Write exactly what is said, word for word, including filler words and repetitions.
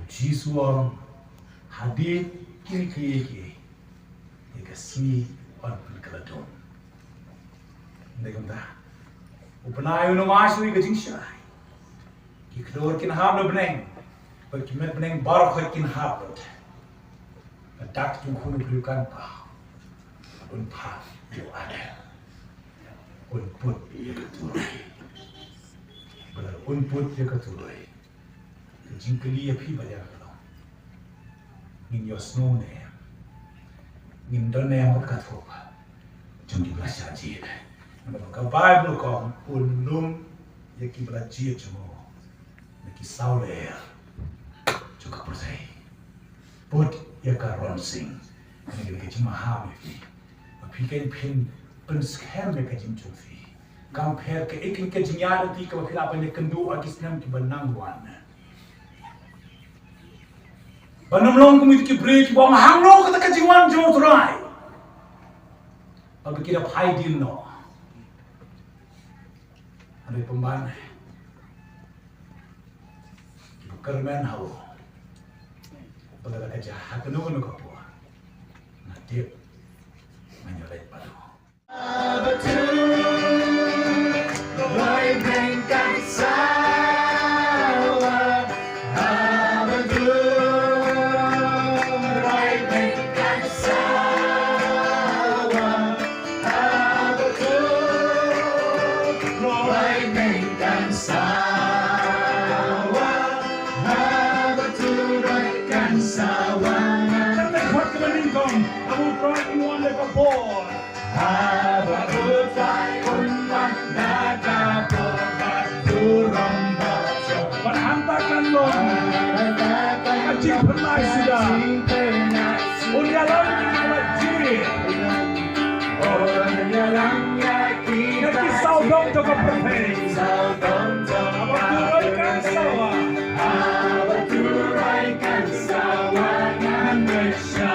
Jisu u ong, hadien kine kiei kiei, ïa ka sngi yn pynkylla dum. Ynda kumta, u bnai un ym ai shuh ïa ka jingshai. Ki khlur kin hap na bneng, bad ki met bneng baroh kin hap lut. Ka dak jong U Khun u briew kan paw, un phah ïa u angel, un put ïa ka turoi. Bad un put ïa ka turoi, ka jingkylli ïa phi bad ïa nga ka long, ngin ïohsngew ne em? Ngin don ne em bad ka thup jong kiba la shah jied? Namar ka Baibl ka ong, un lum ïa kiba la jied jong u na ki saw lyer jong ka pyrthei. Put ïa ka ronsing. Kane ka dei ka jingmaham ïa phi, ba phi kin pyn, pynskhem ïa ka jingim jong phi. Kam pher kaei kane ka jingïaid lynti kaba phi lah ban ïakynduh ha ki snem kiba nang wan. Ban ym long kum kito ki briew kiba ong, hangno kata ka jingwan jong U Trai, ba ki da phai dien noh. Hynrei pynban, kiba kyrmen ha u, ba lada ka jia ha kano kano ka por, nga tip ngan ïaleit bad u. Kan dei khot kaba nyngkong, ha U Trai un wan da ka bor. Haba U Trai un wan da ka bor bad burom bajop, bad hangta kan long ka jingpynlait suda. Un ïalam ïa ki ba la jied, na ki sawdong jong ka pyrthei. Haba U Trai kan sawa, haba U Trai kan sawa, ngan leit sha